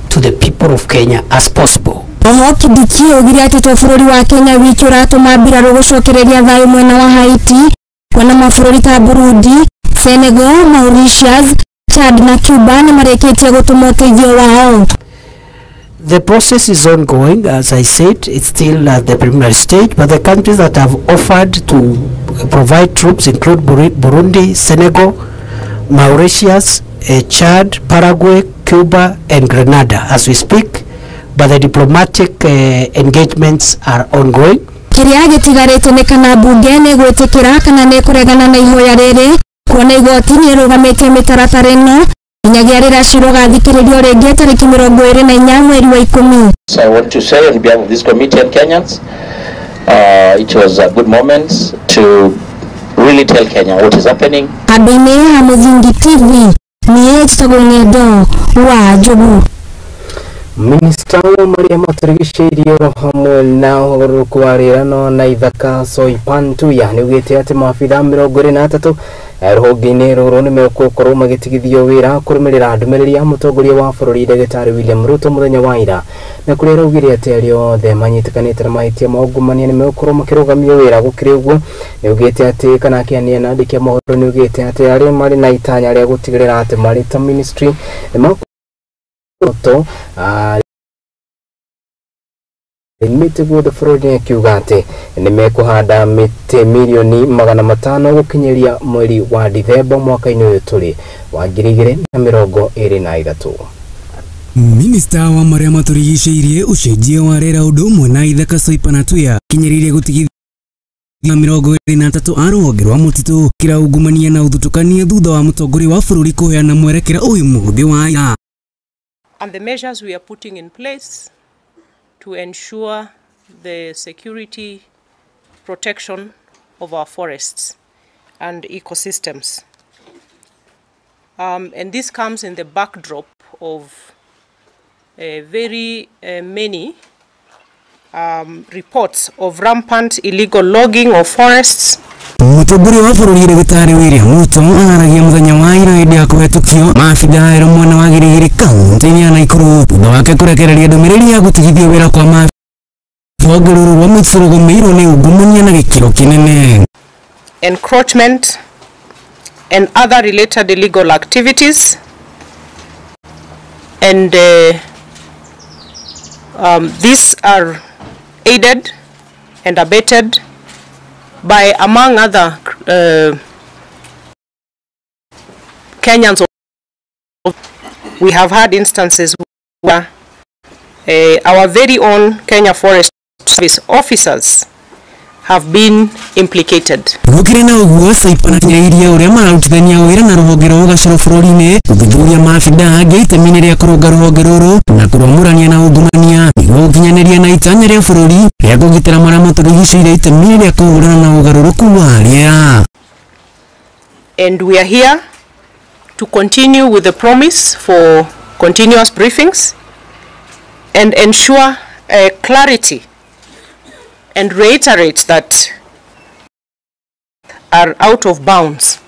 to the people of Kenya as possible. Oho Kindiki augire atĩ to bũrũri wa Kenya wiki ũratũma mbirarũ gũcokereria thayũ mwena wa Haiti, kuona mabũrũri ta Burundi, Senegal, Mauritius, Chad na Cuba nĩ marĩkĩtie gũtũma ũteithio wao. The process is ongoing. As I said, it's still at the preliminary stage, but the countries that have offered to provide troops include Burundi, Senegal, Mauritius, Chad, Paraguay, Cuba, and Grenada as we speak, but the diplomatic engagements are ongoing. Kĩrĩa gĩtigarĩte nĩ kana mbunge nĩ gwĩtĩkĩra kana nĩ kũregana na ihoya rĩrĩ, kuona igoti nĩ ĩrũgamĩtie mĩtaratara ĩno nginyagia rĩrĩa cira ũgathikĩrĩrio rĩngĩ tarĩki 24 mweri wa 10. So I want to say on behalf of this committee and Kenyans, it was a good moment to really tell Kenya what is happening. Handũ-inĩ ha Mũthingi TV, niĩ njĩtagwo Ng'endo wa Njogu. Minista wa marĩa matũrigicĩirie oro hamwe na ũgarũrũku wa rĩera na ithaka Soipan Tuya nĩaugĩte atĩ maabitha 23 rũhonge-inĩ rũrũ nĩmegũkorwo magĩtigithio wĩra kũrũmĩrĩra ndũmĩrĩri ya mũtongoria wa bũrũri Ndagĩtarĩ William Ruto mũthenya wa ira, na kũrĩa araugire atĩ arĩa othe manyitĩkanĩte na mahĩtia ma ungumania nĩmegũkorwo makĩrũgamio wĩra. Gũkĩrĩ ũguo nĩaugĩte atĩ kana akĩania na andĩki a mohoro nĩaugĩte atĩ arĩa marĩ na itanya rĩa gũtigĩrĩra atĩ marĩ ta ministry nĩmakũrũto mĩtĩ guothe bũrũri-inĩ, akiuga atĩ nĩmekũhanda mĩtĩ mirioni 500 gũkinyĩria mweri wa Dithemba mwaka-inĩ ũyũ tũrĩ wa 2023. Minista wa marĩa matũrigicĩirie ũcenjia wa rĩera ũndũ ũmwe na ithaka Soipan Tuya kinyĩrĩire gũtigithia 23 a rũhonge rwa mũtitũ kĩra ungumania na ũthutũkania thutha wa mũtongoria wa bũrũri kũheana mwerekera ũyũ mũthĩ wa ira. And the measures we are putting in place to ensure the security protection of our forests and ecosystems. And this comes in the backdrop of very many reports of rampant illegal logging of forests Mũtongoria wa bũrũri ndagĩtarĩ William Ruto araragia mũthenya wa ira hĩndĩ ya kũhetũkio maabithaa erũ mwena wa Gĩrĩgĩrĩ kaunti-inĩ ya Naikuru thutha wake kũrekereria ndũmĩrĩri ya gũtigithio wĩra kwa maabithaa rũhonge rũrũ rwa mĩtitũ rũgũmĩirwo nĩ ungumania na gĩkĩro kĩnene. Encroachment and other related illegal activities, and these are aided and abetted by, among other Kenyans. We have had instances where our very own Kenya Forest Service officers have been implicated. Gũkĩrĩ na ũguo Saipana akinyĩrĩirie ũrĩa mararutithania wĩra na rũhonge rwa ũgacĩro bũrũri-inĩ gũthuthuria maabithaa angĩ itemi-inĩ rĩa kũrũnga rũhonge rũrũ na kũrũamũrania na ungumania nĩguo gũkinyanĩria na itanya rĩa bũrũri rĩa kũgitĩra marĩa matũrigicĩirie itemi-inĩ rĩa kũhũrana na ũgarũrũku wa rĩera. And we are here to continue with the promise for continuous briefings and ensure clarity and reiterate that are out of bounds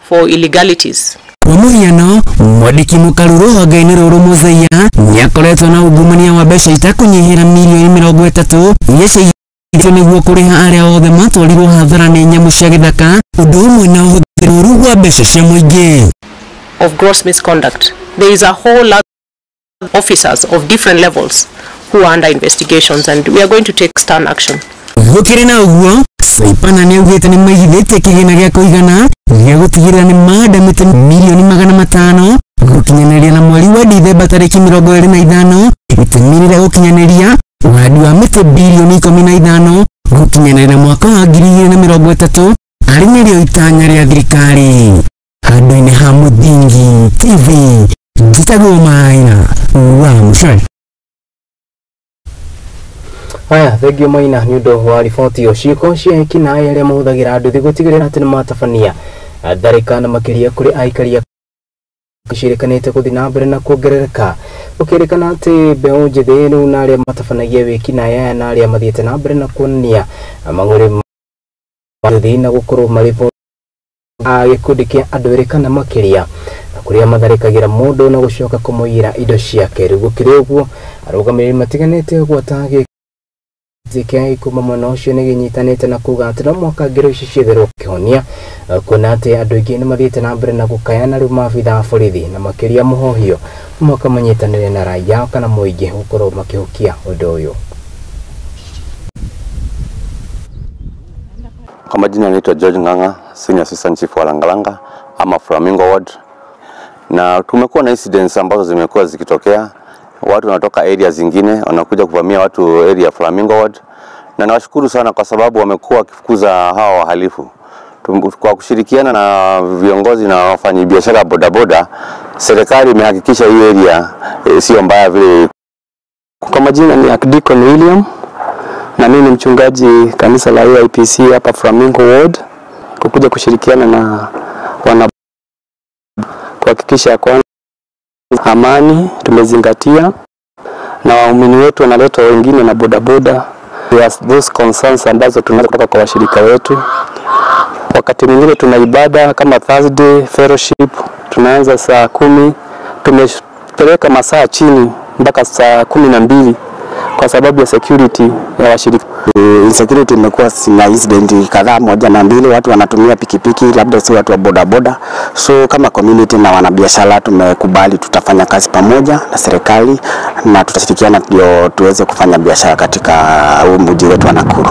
for illegalities. Kwa mũhiano, mwandĩki mũkaru rũhonge-inĩ rũrũ Muthaiya nĩakoretwo na ungumania wa mbeca itakũnyihĩra mirioni 30 iria ciaigithĩtio nĩguo kũrĩha arĩa othe matwarirwo hathara nĩ nyamũ cia gĩthaka, ũndũ ũmwe na ũhũthĩri mũũru wa mbeca cia mũingĩ. Of gross misconduct. There is a whole lot of officers of different levels who are under investigations, and we are going to take stern action. Gũkĩrĩ na ũguo, Saipana nĩaugĩte nĩmaigithĩtie kĩgĩna gĩa kũigana gĩa gũtigĩrĩra nĩmahanda mĩtĩ mirioni 500 gũkinyanĩria na mweri wa Dithemba tarĩki 25 itemi-inĩ rĩa gũkinyanĩria ũhandi wa mĩtĩ birioni 15 gũkinyanĩria na mwaka wa 2030 arĩ nĩrĩo itanya rĩa thirikari. Handũ-inĩ ha Mũthingi TV, njĩtagwo Maina wa Mũcere. Haya, thengio Maina nĩ ũndũ wa riboti ĩyo. Ciĩko cia ekinaĩ arĩa mahũthagĩra nduthi gũtigĩrĩra atĩ nĩmatabania tharĩka na makĩria kũrĩ aikari ciĩrĩkanĩte gũthiĩ na mbere na kuongerereka, gũkĩrĩkana atĩ mbeũ njĩthĩ rĩu na arĩa matabanagia wĩkinaĩ aya na arĩa mathiĩte na mbere na kuonania mang'ũrĩ ma nduthi na gũkorwo marĩ a gĩkundi kĩa andũ erĩ kana makĩria na kũrĩa matharĩkagĩra mũndũ na gũcoka kũmũiyĩra indo ciake. Rĩu gũkĩrĩ ũguo, arũgamĩrĩri matiganĩte gwata gĩkĩ kuma mwena ũcio nĩ gĩnyitanĩte na kuga atĩ no mũhaka ngero ici cietherwo kĩhonia, kuona atĩ andũ aingĩ nĩ mathiĩte na mbere na gũkayana rĩu maabithaa a borithi na makĩria mũhohio mũhaka manyitanĩre na raia kana mũingĩ gũkorwo makĩhukia ũndũ ũyũ. Kwa majina naitwa George Ng'ang'a, Senior Assistant Chief wa Langalanga ama Flamingo Ward, na tumekuwa na incidents ambazo zimekuwa zikitokea. Watu wanatoka area zingine wanakuja kuvamia watu area Flamingo Ward, na nawashukuru sana kwa sababu wamekuwa wakifukuza hawa wahalifu. Kwa kushirikiana na viongozi na wafanyabiashara bodaboda, serikali imehakikisha hii area sio mbaya vile. Kwa majina ni Deacon William na mimi ni mchungaji kanisa la AIPC hapa Flamingo Ward, kukuja kushirikiana na wana kuhakikisha kwamba amani tumezingatia na waumini wetu wanaletwa wengine na bodaboda. There are those concerns ambazo tunazo kutoka kwa washirika wetu. Wakati mwingine tuna ibada kama Thursday fellowship tunaanza saa 10, tumepeleka masaa chini mpaka saa 12 kwa sababu ya security ya washirika. Insecurity imekuwa na incident kadhaa, 1 na 2, watu wanatumia pikipiki, labda si watu wa bodaboda. So kama community na wanabiashara tumekubali tutafanya kazi pamoja na serikali na tutashirikiana ndio tuweze kufanya biashara katika huu mji wetu wa Nakuru.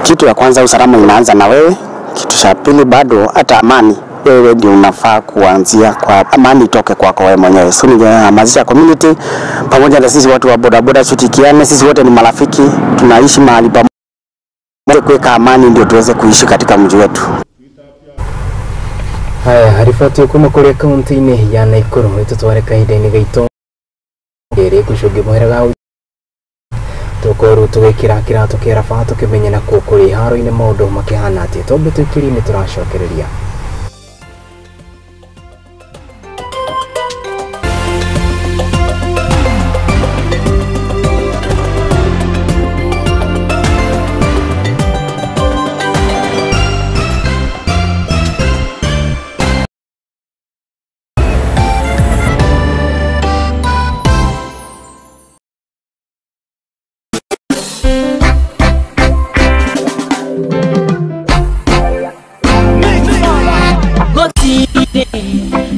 Kitu ya kwanza, usalama inaanza na wewe. Kitu cha pili, bado hata amani wewe ndio unafaa kuanzia kwa amani itoke kwako wewe mwenyewe. So ningehamasisha community pamoja na sisi watu wa bodaboda tushirikiane, sisi wote ni marafiki, tunaishi mahali pamoja, kuweka amani ndio tuweze kuishi katika mji wetu. Haya, riboti kuma kũrĩa kaunti-inĩ ya Nakuru ĩtũtware kahinda-inĩ gaitũ rĩrĩ gũcũngĩ mũhĩrĩga tũkorwo tũgĩkĩra kĩratũ kĩa raba tũkĩmenya na kũ kũrĩ haro-inĩ maũndũ makĩhana atĩa. Twambe tũikĩrie nĩ tũracokereria.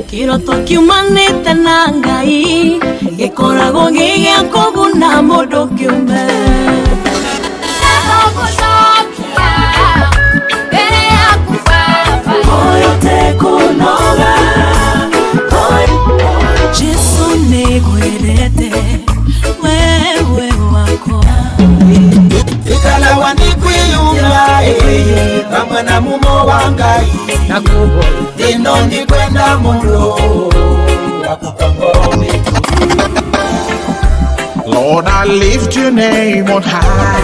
Kiroto kiumanĩte na Ngai gĩkoragwo gĩ gĩa kũguna mũndũ kĩũmbe. Jesu nĩngwendete wewe wakwa. Ikalawa nikwiyumba pamwe na mumo wa Ngai na kubo ino ndikwenda muno wakukangome. Lord, I lift your name on high.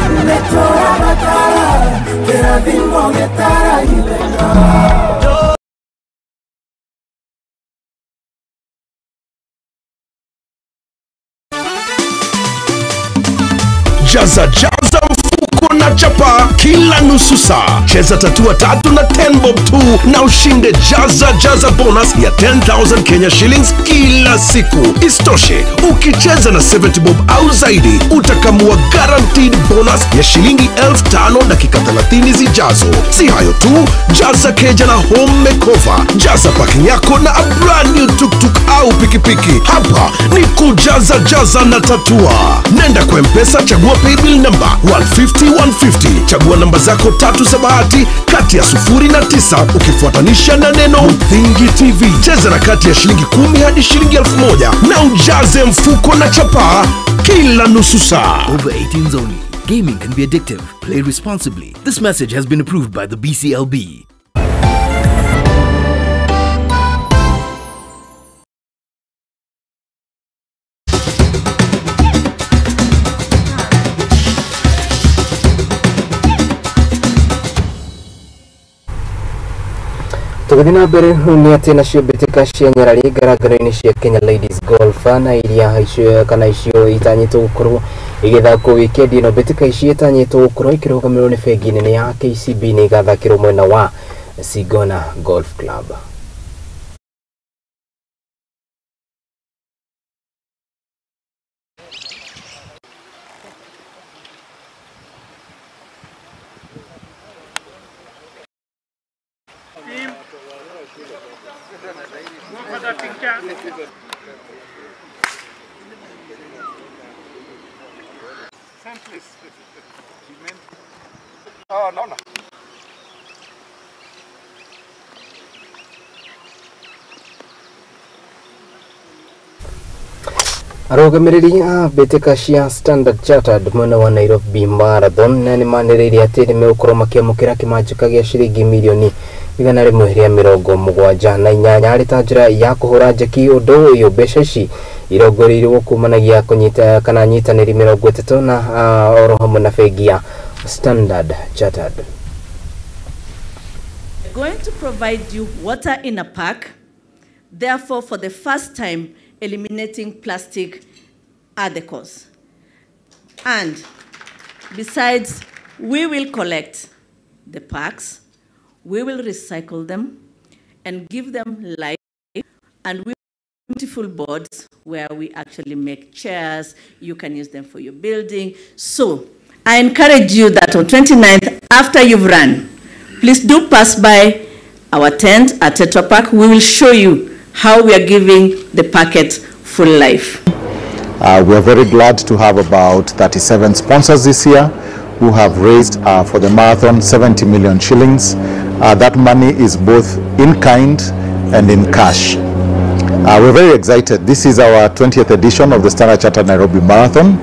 Jaza jaza mfuko na chapa kila nusu saa. Cheza tatua tatu na 10 bob tu na ushinde jaza jaza bonus ya 10,000 Kenya shillings kila siku. Isitoshe, ukicheza na 70 bob au zaidi utakamua guaranteed bonus ya shilingi 5,000 dakika 30 zijazo. Si hayo tu, jaza keja na home makeover, jaza parking yako na a brand new tuktuk au pikipiki. Hapa ni kujaza jaza na tatua. Nenda kwa M-Pesa, chagua paybill number 150 150. Chagua namba zako tatu za bahati kati ya 0 na 9 ukifuatanisha na neno Muthingi TV. Cheza na kati ya shilingi 10 hadi shilingi 1,000 na ujaze mfuko na chapaa kila nusu saa. Over 18s only. Gaming can be addictive. Play responsibly. This message has been approved by the BCLB. Tũgĩthiĩ na mbere nĩ atĩ nacio mbĩtĩka cia nyarari ngarangaro-inĩ cia Kenya Ladies Golf na iria icio kana icio itanyĩtwo gũkorwo igĩthakwo wikendi ĩno. Mbĩtĩka ici itanyĩtwo gũkorwo ikĩrũgamĩrĩrwo nĩ bengi nene ya KCB nĩ igathakĩrwo mwena wa Sigona Golf Club. Arũgamĩrĩri a mbĩtĩka cia Standard Chartered mwena wa Nairobi Marathon na nĩmanĩrĩire atĩ nĩmegũkorwo makĩamũkĩra kĩmanjĩka gĩa ciringi mirioni 178 arĩ ta njĩra ya kũhũra njeki ũndũ ũyũ. Mbeca ici irongoreirio kumanagia kũnyita kana nyitanĩri 30 na oro hamwe na bengi ya Standard Chartered. Going to provide you water in a pack, therefore for the first time eliminating plastic at the course. And besides, we will collect the packs, we will recycle them and give them life, and we have beautiful boards where we actually make chairs. You can use them for your building. So I encourage you that on 29th, after you've run, please do pass by our tent at Tetra Pak. We will show you how we are giving the packet full life. We are very glad to have about 37 sponsors this year who have raised for the marathon 70 million shillings. That money is both in kind and in cash. We're very excited. This is our 20th edition of the Standard Chartered Nairobi Marathon.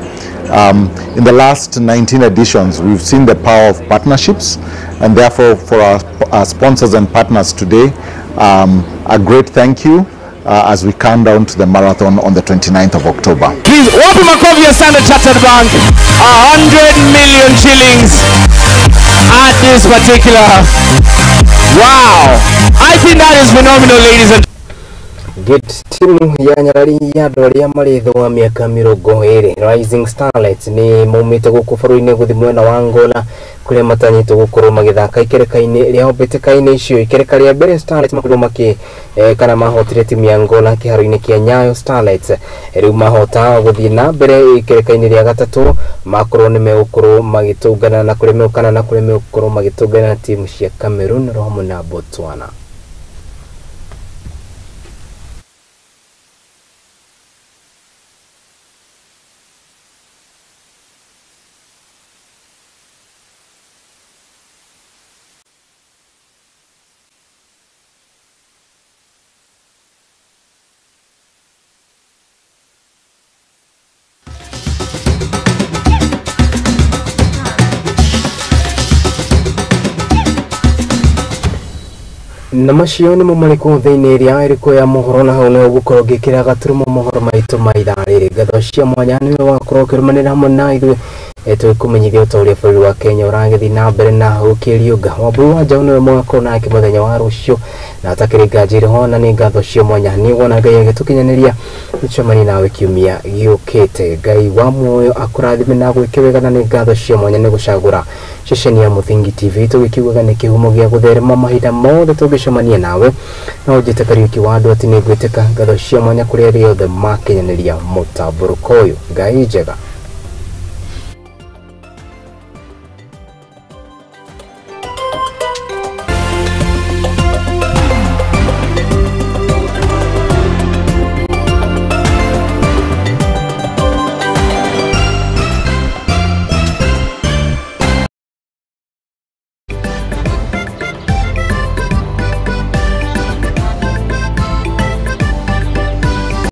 In the last 19 editions, we've seen the power of partnerships, and therefore for our sponsors and partners today, a great thank you as we come down to the marathon on the 29th of October. Please, wapi makofi ya Standard Chartered Bank, 100 million shillings at this particular. Wow, I think that is phenomenal, ladies and Get timu ya nyarari ya andũ arĩa marĩ thĩ wa mĩaka 20 Rising Starlets nĩ maumĩte gũkũ bũrũri-inĩ gũthiĩ mwena wa Angola kũrĩa matanyĩtwo gũkorwo magĩthaka ikereka-inĩ rĩa mbĩtĩka-inĩ icio. Ikereka rĩa mbere Starlets makorirwo makĩ kana mahotire timu ya Angola kĩharo-inĩ kĩa Nyayo Starlets. Rĩu mahota gũthiĩ na mbere ikereka-inĩ rĩa gatatũ makorwo nĩ megũkorwo magĩtũngana na kũrĩa megũkana na kũrĩa megũkorwo magĩtũngana na timu cia Cameroon hamwe na Botswana. Na macio nĩmo marĩkũ thĩinĩ ĩrĩa ĩrĩkũ ya mohoro, na hau nĩho gũkorwo ngĩkĩra gaturumo mohoro maitũ ma ithaa rĩrĩ. Ngatho cia mwanya nĩwe wakorwo ũkĩrũmanĩra hamwe na ithuĩ tũkũmenyithia ũta ũrĩa bũrũri wa Kenya ũragĩthiĩ na mbere na gũkĩriũnga. Wambui wa Njaũ nĩwe mũgakorwo nake mũthenya wa rũciũ, na atakĩrĩ nganja ho, na nĩ ngatho cia mwanya nĩ wona Ngai agĩtũkinyanĩria tũcemanie nawe kiumia gĩũkĩte. Ngai wa muoyo akũrathime na gwĩke wega, na nĩ ngatho cia mwanya nĩ gũcagũra ceceni ya Mũthingi TV tũgĩkiugaga nĩ kĩhumo gĩa gũtherema mahinda mothe tũngĩcemania nawe. No njĩte Kariũki wa andũ atĩ nĩ ngwĩtĩka. Ngatho cia mwanya kũrĩ arĩa othe makinyanĩria mũtambũrũko ũyũ. Ngai njega.